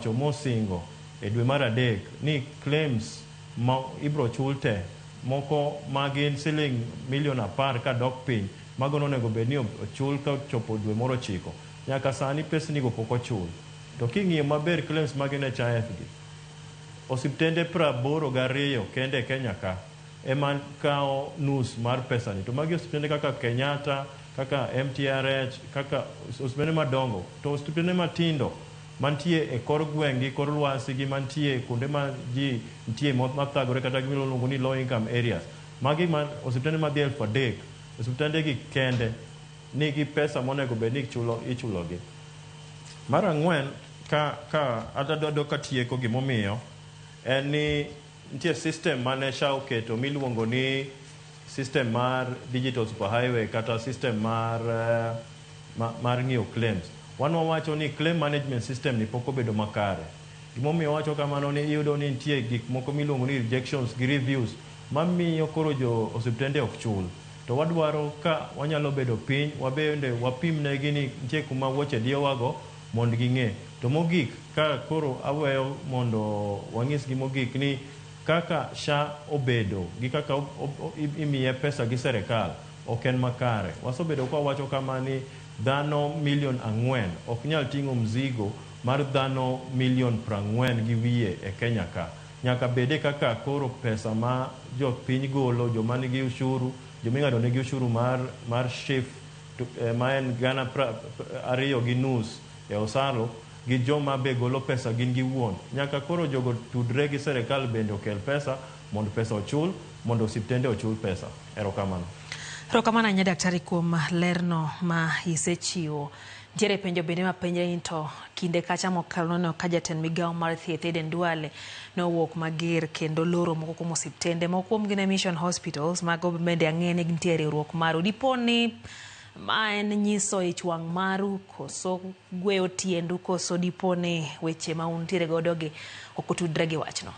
nowacho mosingo e dwe mar adek ni claims ma ibro chul te moko ma gin siling milion 10 kadok piny, mago nonego bed ni ochul kochopo dwe mar 9. Nyaka sani pesni go pok ochul. To king'iyo maber claims mag NHIF gi, osiptende 82 kende e Kenya ka ema kawo nus mar pesani. To magi osiptende kaka Kenyatta, kaka MTRH, kaka osiptende madongo. To osiptende matindo mantie e kor gweng' gi kor lwasi gi mantie kuonde ma ji nitie mathagore kata gimiluongo ni low income areas. Magi ma osiptende madhi 3000, osiptende gi kende nigi pesa monego bed ni ichulogi. Mar ang'wen, ka adwa katieko gimomiyo, en ni nitie system mane SHA oketo miluongo ni system mar digital superhighway kata system mar ng'iyo claims. Wan wawacho ni claim management system ni pok obedo makare. Gimomiyo wawacho kamano ni iyudo ni nitie gik moko miluongo ni rejections gi reviews mamiyo koro jo osiptende ok chul. To wadwaro ka wanyalo bedo piny, wabende wapim negi ni nitie kuma wuoche diyowago mondo ging'e. To mogik, ka koro aweyo mondo wanyisgi mogik ni kaka SHA obedo gi kaka imiye pesa gi serikal ok en makare. Wasebedo ka wawacho kama ni dhano milion 4 ok nyal ting'o mzigo mar dhano milion 40 gi wiye e Kenya ka. Nyaka bede kaka koro pesa ma jopiny golo, joma nigi ushuru, joma ing'ado negi ushuru mar SHIF ma en 250 e osaro, gi joma be golo pesa gin giwuon. Nyaka koro jogo tudre gi serikal bende okel pesa mondo pesa ochul, mondo osiptende ochul pesa. Erokamano. Erokamano ahinya daktari kuom lerno ma isechiwo. Nitiere penjo bende mapenjre ni to kinde kacha mokalo noneno ka jatend migawo mar thieth Aden Duale nowuok mager kendo loro moko kuom osiptende moko kuom gin e mission hospitals mago bende ang'e ni nitie riwruok maru. Dipo ni ma en nyiso ich wang' maru koso gweyo tiendu koso dipo ni weche ma untiere godo gi ok otudre gi wachno?